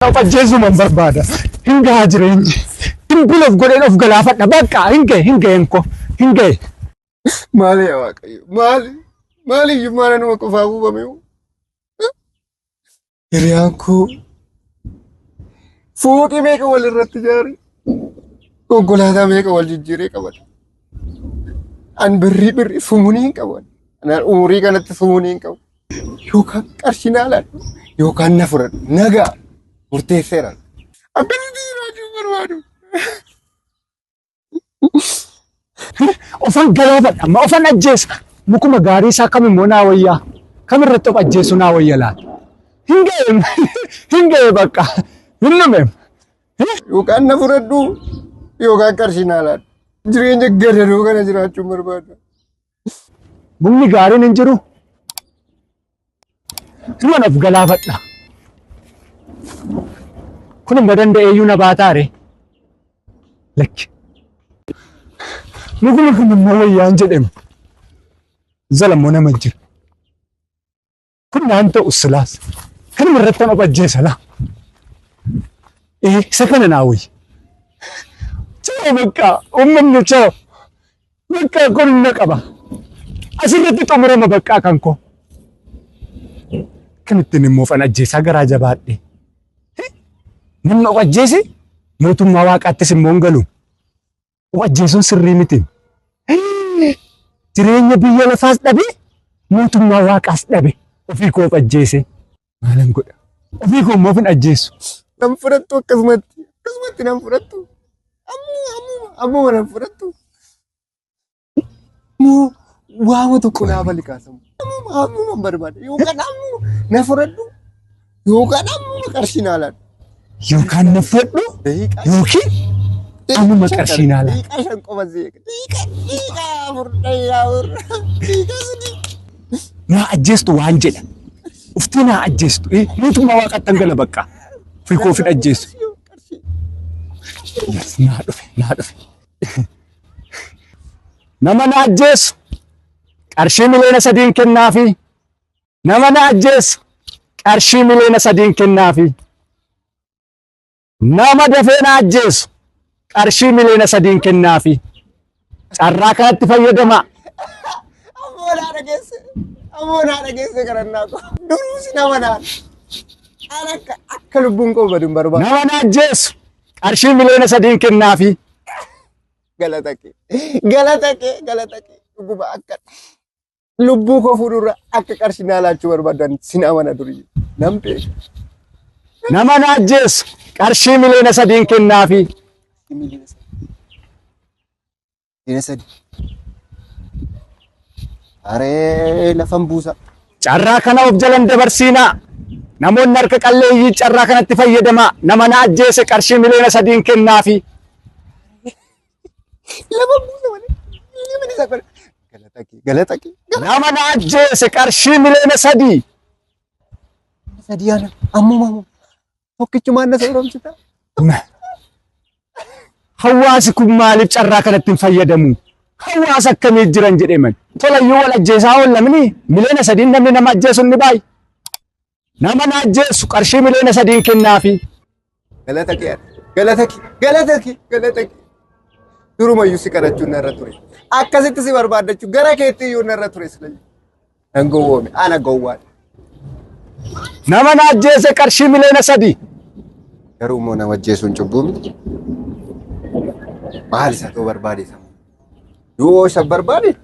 Of ajjeesuman barbaada. Hin gahaa jireenyi. Hin of godheen of galaafadha. Bakka hin gahe hin gaheen koo hin gahe. Maali yaa Waaqayyo? Maali? Maali iyyummaan anuma qofaa buufame? Hiriyaan koo fooqii meeqa wal irratti ijaare? Konkolaataa meeqa wal jijjiiree qabata? An birrii birrii sumunii hin qabu. Anaan umurii kanatti sumunii hin qabu. Yookaan qarshii naa laadhu yookaan na fudhadhu. Nagaa murteesseera. Akkasitti jiraachuu hin barbaadu. Ofan galaafadha amma ofan ajjeesa. Mukuma gaarii isaa kam immoo naa wayyaa? Kam irratti of ajjeesu naa wayya laata? Hin ga'e hin ga'e bakka hin dhume. Yookaan na fudhadhu yookaan qarshii naa laadhu. Jireenya gadadoo kana jiraachuu hin barbaadu. Mukni gaariin hin jiru. Du'an of galaafadha. Kun immoo danda'eeyyuu na baataare. Lakki. Mukuma kun immoo wayyaan jedhemu. Jala immoo nama jira. Kun naan ta'u silaas. Kanuma irratti of ajjeesa laa. Ee isa kana naa wayya. Chao bakka uummanni chao. Bakka kun na qaba. Asirratti xumurama bakka kan koo. Akkamittiin immoo of ajjeesaa garaa jabaadhe. Namni of ajjeese mootummaa waaqaattis immoo hin galu. Of ajjeesuun sirrii miti. Jireenya biyya lafaas dhabe mootummaa waaqaas dhabe ofii koo of ajjeese. Maalan godha? Ofii koo immoo of hin ajjeesu. Nan fudhattu akkasumatti akkasumatti nan fudhattu. Ammuma ammuma ammuma nan fudhattu. Moo waama tokko naa bali kaasamu. Ammuma ammuma barbaada. Yookaan ammuma na fudhadhu yookaan ammuma qarshii naa laadhu. Yookaan na fudhadhu Daqiiqaa yookiin ammuma qarshii naa laadhu. Daqiiqaa 5 qofa seeqa. Daqiiqaa 4 daqiiqaa 4 daqiiqaa 3. Naa ajjeestu waan jedha. Uftee naa ajjeestu. Mootummaa waaqaatti hangala bakka. Ofii koo of hin ajjeesu. Yes, naa dhufe naa dhufe. Nama na ajjeesu qarshii miliyoona 3n kennaafi. Nama na ajjeesu qarshii miliyoona 3n kennaafi. Nama dafee na ajjeesu qarshii miliyoona 3n kennaafi. Carraa kanatti fayyadamaa. Ammoo naa dhageesse. Ammoo naa dhageesse kadhannaa koo. Duruu si nama naan. An akka akka lubbuun koo badu hin barbaadu. Nama na ajjeesu qarshii miliyoona 3n kennaafi. Galata kee. Galata kee. Galata kee. Dhuguma akka lubbuu koo fuudhurra akka qarshii naa laachuu barbaadan sin amana duriyyuu. Nan beeka. Nama na ajjeesu qarshii miliyoona 3n kennaafi. Miliyoona 3. Aree lafan buusa. Carraa kana of jalan dabarsiinaa. Namoonni harka qalleeyyii carraa kanatti fayyadamaa. Nama na ajjeese qarshii miliyoona 3n kennaafi. Lafa buusa malee. Miliyoona 3. Galata kee. Galata kee. Nama na ajjeese qarshii miliyoona 3. Sadii ana. Ammuma ammuma. Tokkichumaan na sooromsita. Hawaasi kun maaliif carraa kanatti hin fayyadamu? Hawaasa akkamii jiran jedheman. Tolayyuu wal ajjeesaa oollamni miliyoona 3n namni nama ajjeesu ni baay'ee. Nama na ajjeesu qarshii miliyoona 3n kennaafi. Galata kee ati. Galata kee. Galata kee. Galata kee. Durumayyuu si kadhachuun narra ture. Akkasitti si barbaaddachuu gara keetti iyyuu narra ture silayyuu. Nan gowwoome. Ana gowwaadha. Nama na ajjeese qarshii miliyoona 3. Garuu immoo nama ajjeesuun cubbuu miti. Maal isa ta'uu barbaade isa? Du'oo isa barbaade?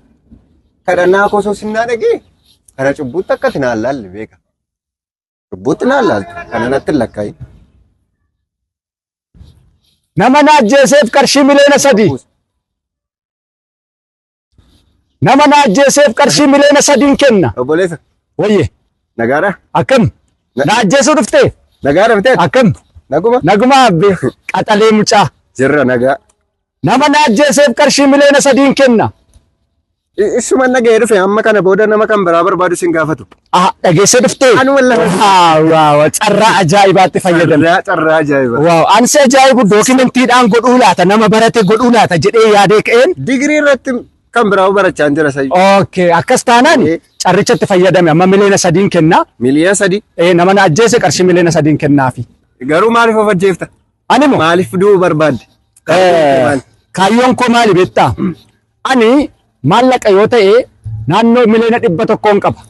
Kadhannaa koo osoo sinnaa dhagee kana cubbuutti akka ati naan laalle beeka. Cubbuutti naan laaltu kana natti hin lakkaa'in. Nama na ajjeeseef qarshii miliyoona 3. Nama na ajjeeseef qarshii miliyoona 3n kenna. Obboleessa Wayye nagaadha? akkam na ajjeesuu dhuftee Nagaadha bitee? akkam Naguma? naguma abbe qaxalee mucaa. Jirra nagaa. Nama na ajjeeseef qarshii miliyoona 3n kenna. Isuma nagahee dhufe amma kana booda nama kan biraa barbaadu sin gaafatu. Ah, dhageessee dhuftee? Anuma lafa. Waaw, waaw, carraa ajaa'ibaatti fayyadame. Carraa carraa ajaa'iba. Waaw, ansi ajaa'ibu dookimantiidhaan godhuu laata, nama barate godhuu laata jedhee yaadee ka'een. Digirii irratti kan biraa barachaa hin jira sayyuu. Okay, akkas taanaan carrichatti fayyadame amma miliyoona 3n kenna. Miliyoona 3. Nama na ajjeese qarshii miliyoona 3n kennaafi. Garuu maaliif of ajjeefta? Ani moo Maaliif du'uu barbaadde? Kaayyoon koo maali beektaa? Ani maallaqa yoo ta'e naannoo 100,000,000 qaba.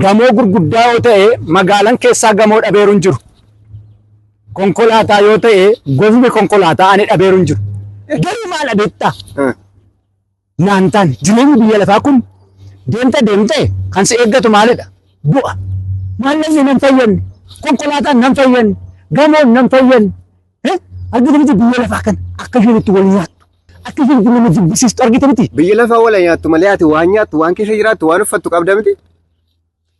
Gamoo gurguddaa yoo ta'e magaalaan keessaa gamoo dhabeeru hin jiru. Konkolaataa yoo ta'e gosni konkolaataa ani dhabeeru hin jiru. Garuu maal beektaa? Naan taane jireenyi biyya lafaa kun deemte deemte kan si eeggatu maalidha? Du'a. Maallaqni nan fayyadne, konkolaataan nan fayyadne, gamoon nan fayyadne. Argite miti biyya lafaa kana akka isheen itti wal nyaattu, akka isheen itti nama jibbisiistu argite miti. Biyya lafaa wala nyaattu malee ati waan nyaattu, waan keessa jiraattu, waan uffattu qabda miti.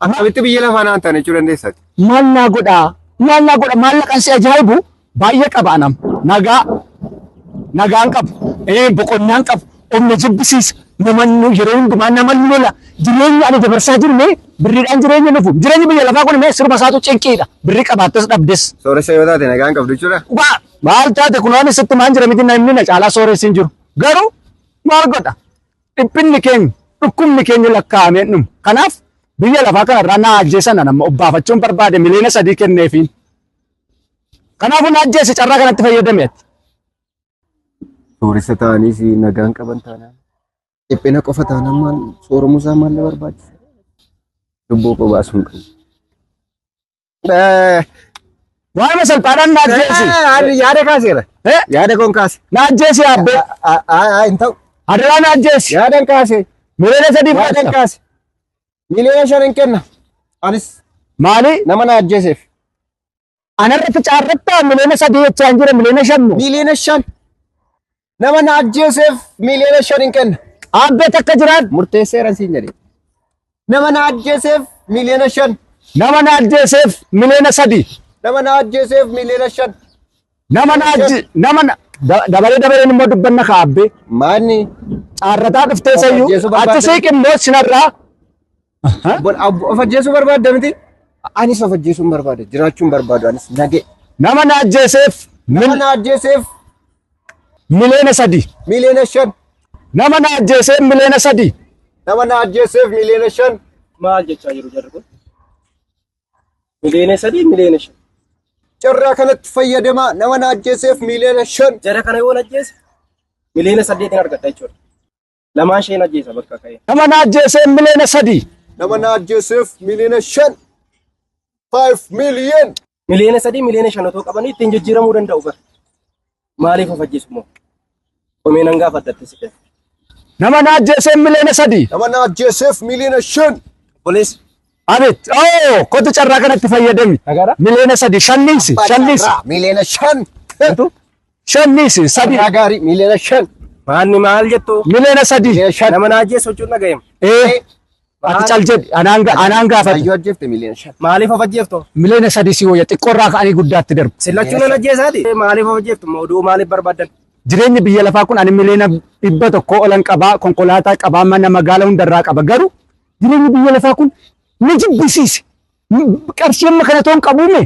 Akkamitti biyya lafaa naan taane jechuu dandeessaati? Maal naa godhaa? Maal naa godha? Maallaqan si ajaa'ibu baay'ee qaba anam. Nagaa nagaan qabu, boqonnaan qabu, humna jibbisiisa. Namannu yeroo hundumaa nama lola. Jireenya ani dabarsaa jiru mee birriidhaan jireenya nufu. Jireenyi biyya lafaa kun mee sirba isaatu cinqiidha. Birrii qabaattas dhabdes. Sooressa yoo taate nagaan qabdu jechuudha. Waa maal taate kun waan sitti maan jira miti namni na caalaa sooressi hin jiru. Garuu maal godha? Dhiphinni keenya dhukkubni keenya lakkaa'amee dhumu. Kanaaf biyya lafaa kanarraa na ajjeesan amma obbaafachuun barbaade 3,000,000 kenneefiin. Kanaafuu na ajjeese carraa kanatti fayyadame ati. Sooressa ta'aniis nagaan qaban taanaan dhiphina qofa taanaan maal sooromuu isaa maal na barbaachisa? Lubbuu koo baasuu hin qabu. Waanuma salphaadhaan na ajjeesi. Yaada kaaseera. Yaada koon kaase. Na ajjeesi yaabbee. Hin ta'u. Adaraa na ajjeesi. Yaadan kaase. 3,000,000 Yaadan fudhata. kaase. 5,000,000 hin kenna. Anis Maali? nama na ajjeeseef. Anarratti caarrattaa 3,000,000 jechaa hin jira 5,000,000 moo? 5,000,000. Nama na ajjeeseef 5,000,000 hin kenna. Aabbee takka jiraat. Murteesseera siin jedhe. Nama na ajjeeseef 5,000,000. Nama na ajjeeseef 3,000,000. Nama na ajjeeseef 5,000,000. Nama na ajje nama na dabaree dabareen immoo dubbanna kaabbee. Maanni Caarrataa dhuftee Of sayyuu ajjeesuu barbaadde. achi siiq immoo sinarraa. Of ajjeesuu barbaadda miti? Anis of ajjeesuun barbaada. Jiraachuun barbaadu anis nage. Nama na ajjeeseef Nama na ajjeeseef 3,000,000. 5,000,000. Nama na ajjeeseef 3,000,000. Nama na ajjeeseef 5,000,000. Maal jechaa jiru jarri kun? 3,000,000 5,000,000. Carraa kanatti fayyadamaa nama na ajjeeseef 5,000,000. Jara kana yoo ajjeese 8,000,000 argadha jechuudha. Lamaan isheen ajjeesa bakka ka'e. Nama na ajjeeseef 3,000,000. Nama na ajjeeseef 5,000,000. 5 million. 3,000,000 5,000,000 otoo qabanii ittiin jijjiiramuu danda'u bara. Maaliif of ajjeesu immoo? Komee nan gaafadhatte si kenna. Nama na ajjeeseef 3,000,000. Nama na ajjeeseef 5,000,000. Obboleessi. Abeet, oh, kottu carraa kanatti fayyadami. Nagaadha? 3,000,000 shanniisi, shanniisi. 5,000,000. Shanniisi, sadi. Carraa gaarii 5,000,000. Maanni maal jettu? 3,000,000. 5,000,000. Nama na ajjeesu jechuun dhaga'eema. Ati cal jedhi, anaan gaafadhu. Ayyoo ajjeefte 5,000,000. Maaliif of ajjeeftu? 3,000,000 si wayya xiqqoorraa ka'anii guddaatti darbu. Sillachuu nan ajjeesaati. Maaliif of ajjeeftu? Oduu maaliif barbaaddan? Jireenyi biyya lafaa kun ani 100,000,000 olan qabaa, konkolaataa qabaa, mana magaala hundarraa qaba. Garuu jireenyi biyya lafaa kun ni jibbisiise. Qarshii amma kana toon qabuume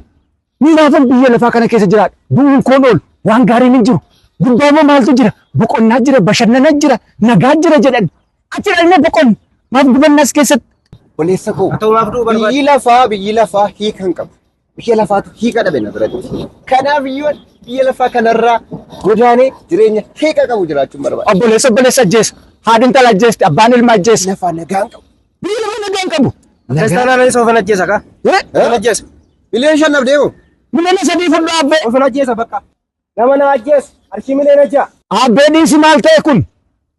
ni laafan biyya lafaa kana keessa jiraadha. Du'uun koon oolu waan gaariin hin jiru. Gubbaa immoo maaltu jira? Boqonnaa jira, bashannana jira, nagaa jira jedhan. Achi dhaqnee boqonna. Maaf gubannaas keessatti? Obboleessa koo. Haa ta'u maaf du'uu barbaadde? Biyyi lafaa biyyi lafaa hiika hin qabu. Biyya lafaatu hiika dhabe na biratti. Kanaaf iyyuu biyya lafaa kanarraa godaanee jireenya hiika qabu jiraachuun barbaada. Obboleessa obboleessa ajjeesa. Haadhi intala ajjeesti, abbaan ilma ajjeesa. Lafaa nagaa hin qabu. Biyya lafaa nagaa hin qabu. Kiristaanaa anis ofin ajjeesa kaa? Ofin ajjeesa. 5,000,000 naaf deemu. 3,000,000 fudhu abbee. Ofin ajjeesa bakka. Nama na ajjeesu qarshii 6,000,000. Abbee dhiisi maal ta'e kun?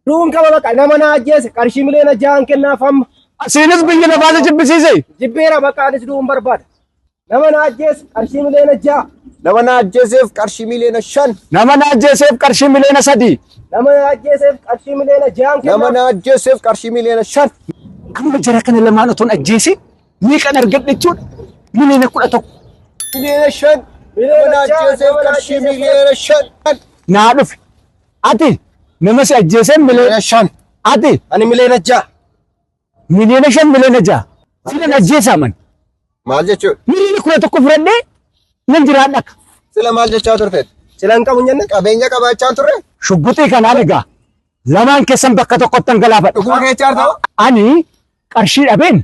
Du'uun qaba bakka nama na ajjeese qarshii 6,000,000 kennaaf amma. Asiinis biyya lafaa si jibbisiise. Jibbeera bakka anis du'uun barbaada. Nama na ajjeese qarshii 6,000,000. Nama na ajjeeseef qarshii 5,000,000. Nama na ajjeeseef qarshii 3,000,000. Nama na ajjeeseef qarshii 6,000,000 Nama kennaaf. na ajjeeseef qarshii 5,000,000. Amma jara kana lamaan otoon ajjeese meeqan argadhe jechuudha? 11,000,000. 5,000,000. Nama na ajjeeseef qarshii 5,000,000. Naa dhufe. Ati nama si ajjeesee 5,000,000. Ati Ani 6,000,000. 5,000,000 6,000,000. Sinan ajjeesaa man. Maal jechuudha? 11,000,000 fudhadhee nan jiraadha akka. Sila maal jechaa turte? Sila hin qabu jenne? Qabeenya qabaachaa turre? Shugguxii kanaan egaa lamaan keessan bakka tokkotti dhangalaafadha. Dhuguma keechaa ta'u? Ani qarshii dhabeen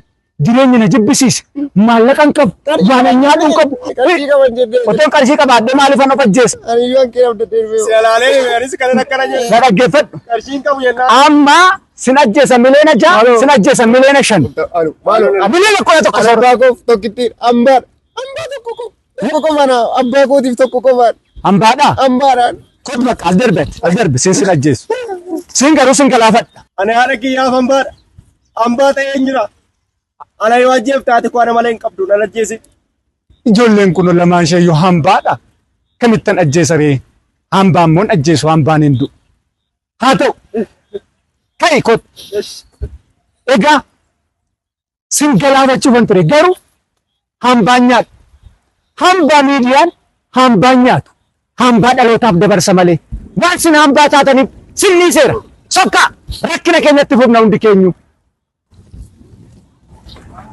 Jireenya na jibbisiise. Maallaqa hin qabu. Waan hin nyaadhu hin qabu. Qarshii qaban jettee. Otoon qarshii qabaadhee maaliifan of ajjeesa? Ani iyyuu hanqina abdatee dhufee. Si alaalee anis kanan akkana jedhe. Na dhaggeeffadhu. Qarshiin qabu jennaan. Amma sin ajjeesa 6 miliyoona, sin ajjeesa 5 miliyoona. Alo, maaloo. 11 miliyoona soora. Abbaa koof tokkittiin hambaadha. Hambaa tokko qofa. Tokko qofaan abbaa kootiif tokko qofaan. Hambaadhaa? Hambaadhaan. Kottu bakka as darbe as darbe sin sin ajjeesu. Sin garuu sin galaafadha. Ani haadha kiyyaaf hambaadha. Hambaa ta'ee hin jira. Ana yoo ajjeefte haati koo ana malee hin qabdu nan ajjeesi. Ijoolleen kun lamaan ishee yoo hambaadha. Kamittan ajjeesa ree? Hambaan moon ajjeesu hambaan hin du'u. Haa ta'u. Ka'i kottu. Egaa sin galaafachuufan ture garuu hambaan nyaadhu. Hambaa miidiyaan hambaan nyaatu. Hambaa dhalootaaf dabarsa malee. Waan sin hambaa taataniif sin dhiiseera. Sokkaa rakkina keenyatti fufna hundi keenyu.